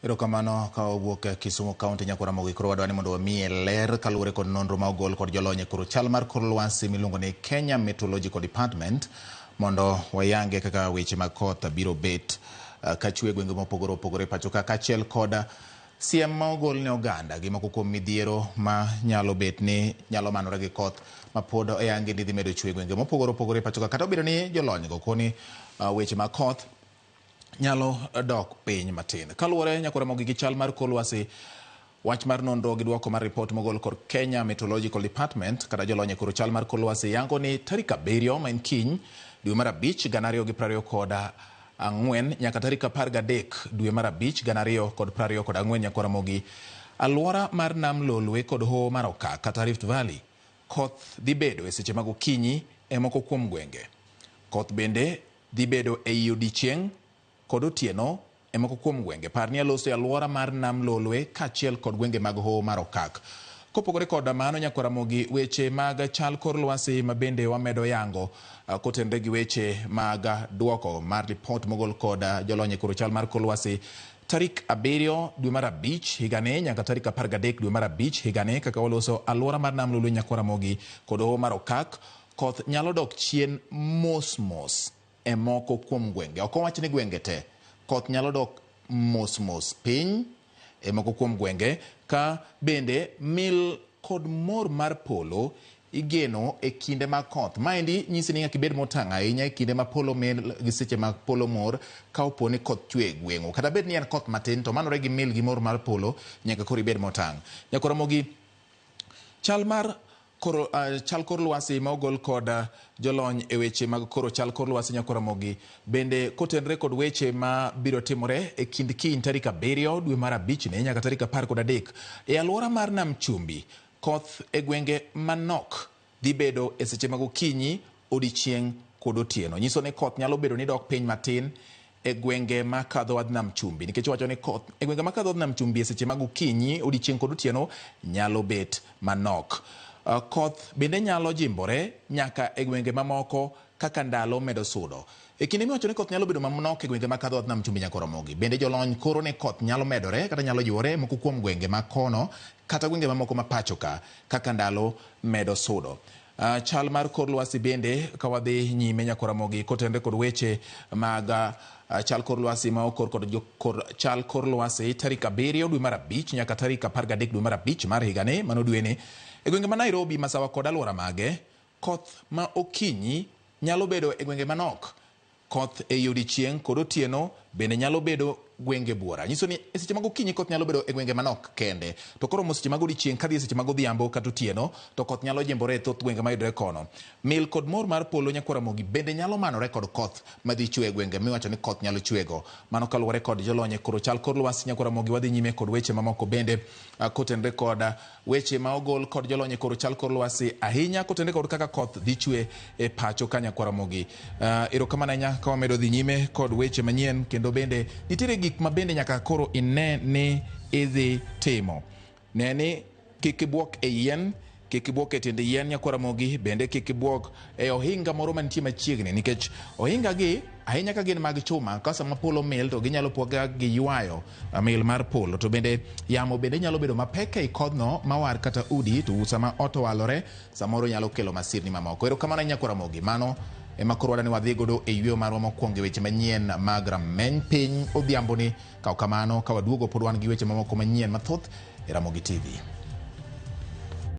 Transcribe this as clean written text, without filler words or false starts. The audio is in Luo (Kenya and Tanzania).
Erokamano ka wawuok e Kisumu County nyaka Ramogi koro wadwa ni mondo wamiye ler kaluwore kod nonro ma ogol kod jolony e koro chal mar kor lwasi miluongo ni Kenya Meteorological Department mondo wayange kaka weche mag koth biro bet kachwe e gwenge mopogore opogore pacho ka kaachiel kod siem ma ogol ne oganda gi moko kuom midhiero ma nyalo bet ni nyalo manore gi koth ma pod oyangi ni dhi medo chwe e gwenge mopogore opogore pacho ka kata obedo ni jolony go koni weche mag koth nyalo dok piny matin. Kaluwore nyakore mogi gi chal mar kor lwasi, wach mar nonro gi dwoko mar ripot mogol kod Kenya Meteorological Department kata jolony e koro chal mar kor lwasi yango ni tarik 7 ma en kiny dwe mar 5 2024 nyaka tarik 13 dwe mar 5 2024 nyakora mogi alwora mar nam Lolwe kod hoho mar Okak kata Rift Valley koth dhi bedo e seche mag okinyi e moko kuom gwenge. Koth bende dhi bedo ei odiechieng' kod otieno e moko kuom gwenge. Par ni aloso e alwora mar nam Lolwe kaachiel kod gwenge mag hoho mar Okak. Kopogore kod mano, nyakwar Ramogi, weche mag chal kor lwasi ma bende wamedo yango kotenre gi weche mag duoko mar ripot mogol kod jolony e koro chal mar kor lwasi tarik 7 dwe mar 5 higani nyaka tarik 13 dwe mar 5 higani kaka waloso alwora mar nam Lolwe nyakwar Ramogi kod hoho mar Okak. Koth nyalo dok chien mos mos e moko kuom gwenge. Ok owach ni gwenge te. Koth nyalo dok mos mos piny e moko kuom gwenge ka bende mil kod mor mar polo igeno e kinde mag koth. Maendi nyisi ni nyaka ibed motang' ahinya e kinde ma polo mil gi seche mag polo mor ka opo ni koth chwe e gweng'u. Kata bed ni en koth matin to manore gi mil gi mor mar polo nyaka koro ibed motang'. Nyakoro Ramogi, chal mar koro, chal kor lwasi ma ogol kod jolony e weche mag koro chal kor lwasi nyako Ramogi bende kotenre kod weche ma biro timore e kind kiny tarik 7 dwe mar 5 ni nyaka tarik 13 e alwora mar nam chumbi koth e gwenge manok dhi bedo e seche mag okinyi odiechieng' kod otieno. Nyiso ni koth nyalo bedo ni dok piny matin e gwenge ma kadho wadh nam chumbi nikech wacho ni koth e gwenge ma kadho wadh nam chumbi e seche mag okinyi odiechieng' kod otieno nyalo bet manok. Koth bende nyalo jimbore nyaka e gwenge mamoko kaka ndalo medo sudo. E kinde miwacho ni koth nyalo bedo manok e gwenge ma kadho wadh nam chumbi nyaka Ramogi. Bende jolony koro ni koth nyalo medore kata nyalo jiwore moko kuom gwenge ma kono kata gwenge mamoko ma pacho ka kaka ndalo medo sudo. Chal mar kor lwasi bende ka wadhi nyime nyaka Ramogi kotenre kod weche mag chal kor lwasi ma okor kod jokor chal kor lwasi tarik 7 dwe mar 5 nyaka tarik 13 dwe mar 5 mar higani mano dweni e gwenge ma Nairobi, Masawa kod alwora mage koth ma okinyi nyalo bedo e gwenge manok. Koth ei odiechieng' kod otieno bende nyalo bedo gwenge buora. Nyiso ni e seche mag okinyi koth nyalo bedo e gwenge manok kende. To koromo seche mag odiechieng' kadhi e seche mag odhiambo kata otieno to koth nyalo jimbore e thoth gwenge mayudore kono. Mil kod mor mar polo nyakwar Ramogi bende nyalo manore kod koth madhi chwe e gwenge miwacho ni koth nyalo chwego. Mano kaluwore kod jolony e koro chal kor lwasi nyakwar Ramogi wadhi nyime kod weche mamoko bende kotenre kod weche ma ogol kod jolony e koro chal kor lwasi ahinya kotenre kod kaka koth dhi chwe e pacho ka nyakwar Ramogi. Erokamano ahinya ka wamedo dhi nyime kod weche manyien kendo bende nitiere gik ma bende nyaka koro ine ni idhi timo. Ne ni kik ibwok e yien, kik ibwok e tiend yien nyakwar Ramogi, bende kik ibwok e ohinga moro mantie machiegni nikech ohinga gi ahinya ka gin mag chuma ka sama polo mil to ginyalo po ka giywayo mil mar polo to bende yamo bende nyalo bedo mapek ei kodhno mawar kata udi to sama ot owalore samoro nyalo kelo masirni mamoko. Erokamano ahinya nyakwar Ramogi, mano ema koro wadwa ni wadhi godo e yweyo marwa mokwongo e weche manyien mag rameny piny odhiamboni. Kaw kamano ka waduogo pod wan gi weche mamoko manyien mathoth e Ramogi TV.